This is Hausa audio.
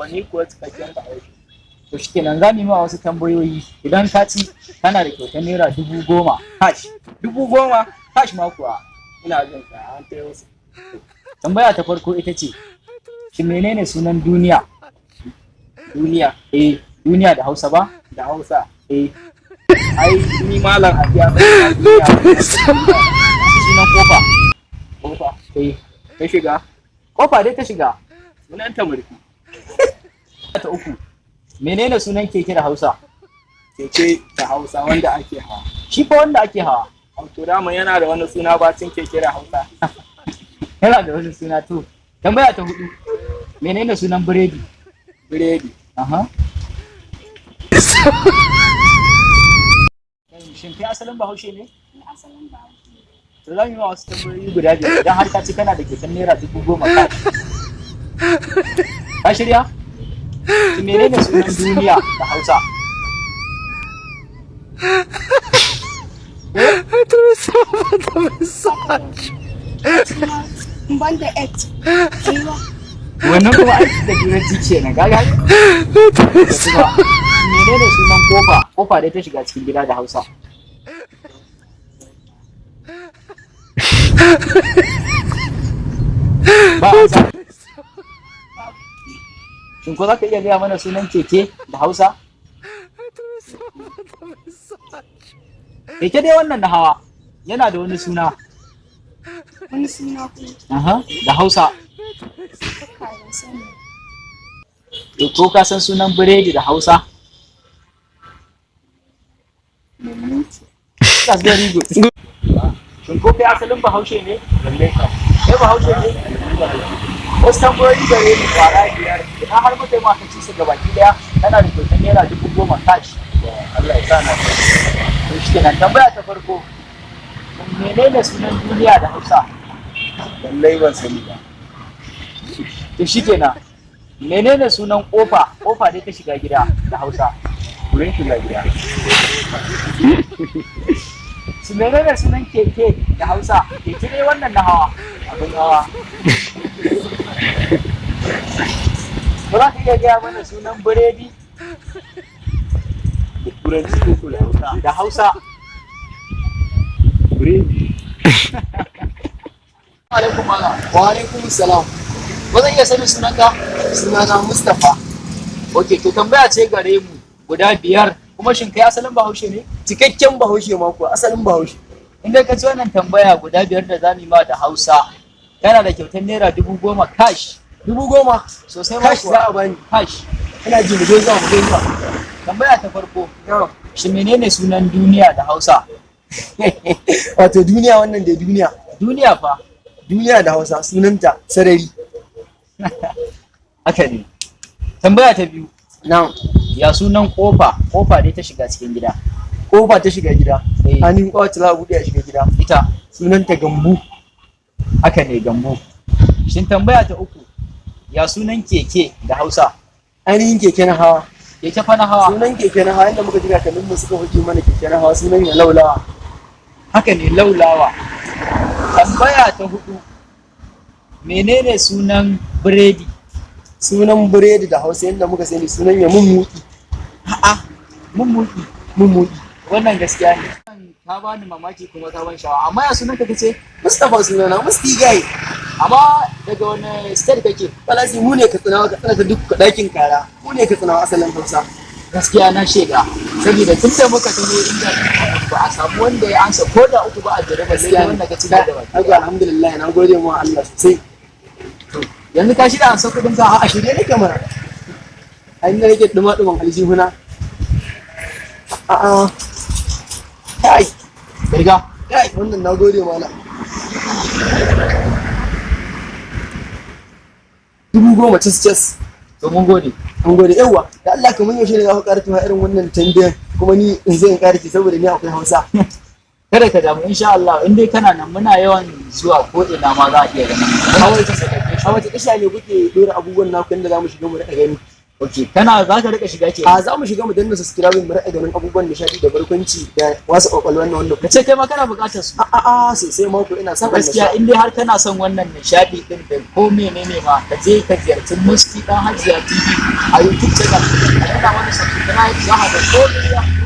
Kuwa ni kuwa cikakken Bahaushe. To shikenan, za mu yi ma wasu tambayoyi. Idan ka ci, kana da kyautar ₦10,000 cash. 10,000? Cash ma kuwa. Ina jin ka, an tayo su. Tambaya ta farko ita ce, shin menene sunan duniya? Duniya? Eh, duniya da Hausa ba? Da Hausa? Eh. Ai ni malam a biya duniya. Sunan kofa? Kofa? Eh. Ta shiga? Kofa dai ta shiga. Sunan ta murfi. Ta uku, menene sunan keke da Hausa? Keke da Hausa wanda ake hawa? Shi fa wanda ake hawa. To dama yana da wani suna bacin keke da Hausa? Yana da wani suna. To, tambaya ta hudu, menene sunan biredi? Biredi? Aha. Shin kai asalin Bahaushe ne? Ni asalin Bahaushe ne. To, za mu yi wa wasu tambayoyi guda biyar. Idan har ka ci, kana da kyautar ₦10,000 cash. Ka shirya? Shin menene sunan duniya da Hausa? Eh? Suna ban da eight. Aiwa. Wannan kuma aiki da Turanci kenan, ka gane? Kuma menene sunan kofa? Kofa dai ta shiga cikin gida da Hausa. Ba amsa. Shin ko za ka iya gaya mana sunan keke da Hausa? Keke dai wannan na hawa yana da wani suna. Wani suna kuma? Aha, da Hausa. Kai, ban sani. To, ko ka san sunan biredi da Hausa? Mummuki. That's very good. Shin ko kai asalin Bahaushe ne? Lalle ka. Kai Bahaushe ne? Wasu tambayoyi gare ni kwara biyar. Idan har muka yi maka ci su gabaki daya, kana da kyautar ₦10,000 cash. Allah ya sa na kai. To shikenan, tambaya ta farko. Menene sunan duniya da Hausa? Lallai ban sani ba. To shikenan. Menene sunan kofa? Kofa dai ta shiga gida da Hausa. Wurin shiga gida? Su menene sunan keke da Hausa? Keke dai wannan na hawa. Abin hawa? Ba za ka iya gaya mana sunan biredi? Da Turanci ko ko da Hausa? Da Hausa. Biredi. Alaikum malam. Wa alaikum salam. Ba zan iya sanin sunanka? Sunana Mustapha. Ok, to tambaya ce gare mu guda biyar. Kuma shin kai asalin Bahaushe ne? Cikakken Bahaushe ma kuwa, asalin Bahaushe. In dai ka ci wannan tambaya guda biyar da zamu yi ma da Hausa, kana da kyautar ₦10,000 cash. 10,000? Sosai ma Cash kuwa. za a bani? Cash. Ina ji, mu je zuwa, mu je zuwa. Tambaya ta farko. Yawa. Shin menene sunan duniya da Hausa? Wato duniya wannan da duniya. Duniya fa. Duniya da Hausa sunanta sarari. Haka ne. Tambaya ta biyu. Na'am. Ya sunan kofa? Kofa dai ta shiga cikin gida. Kofa ta shiga gida? Eh. Hannun kwace za a buɗe a shiga gida. Ita. Sunanta gambu. Haka ne, gambu. Shin tambaya ta uku. Ya sunan keke da Hausa? Ainihin keke na hawa? Keke fa na hawa. Sunan keke na hawa, yadda muka ji kakanninmu suka faɗi mana, keke na hawa sunan ya laulawa. Haka ne, laulawa. Tambaya ta hudu. Menene sunan biredi? Sunan biredi da Hausa, yadda muka sani, sunan ya mummuki. A'a, mummuki. Mummuki. Wannan gaskiya ne. Ka bani mamaki kuma ka ban sha'awa. Amma ya sunan ka kace? Mustapha sunana, Musti guy. Amma daga wani state kake? Falasi, mu ne Katsinawa, Katsina ta duk ɗakin kara. Mu ne Katsinawa asalin Hausa. Gaskiya na shaida. Saboda tun da muka taho inda ba a samu wanda ya ansa ko da uku ba a jere ba, sai wanda ka ci da baki. Haka, alhamdulillah, na gode ma Allah sosai. Yanzu ka shirya ansa kudin ka? A shirye nake mana. A inda nake duma duman aljihuna. A'a. Kai, Riga. kai, wannan na gode mana. 10,000 cas cas. To, mun gode. An gode yawa. Da Allah, kamar yaushe ne za ku ƙara tuwa irin wannan tambayan, kuma ni in zo in ƙara ci, saboda ni akwai Hausa? Kada ka damu, insha Allah in dai kana nan muna yawan zuwa ko ina ma za a iya ganin mu. A wace tasha ne kuke dora abubuwan naku inda za mu shiga mu riƙa gani? Okay, kana za ka rika shiga ke? A, za mu shiga mu danna subscribe, mu rika ganin abubuwan nishadi da barkwanci da wasu kwakwalwar nan wanda Ka ce kai ma kana buƙatar su. A a, sosai mako, ina son Gaskiya, in dai har kana son wannan nishadi din da ko menene ma, ka je ka ziyarci Musti Dan Hajiya TV a YouTube channel, ka danna wani subscribe, za ka ga komai.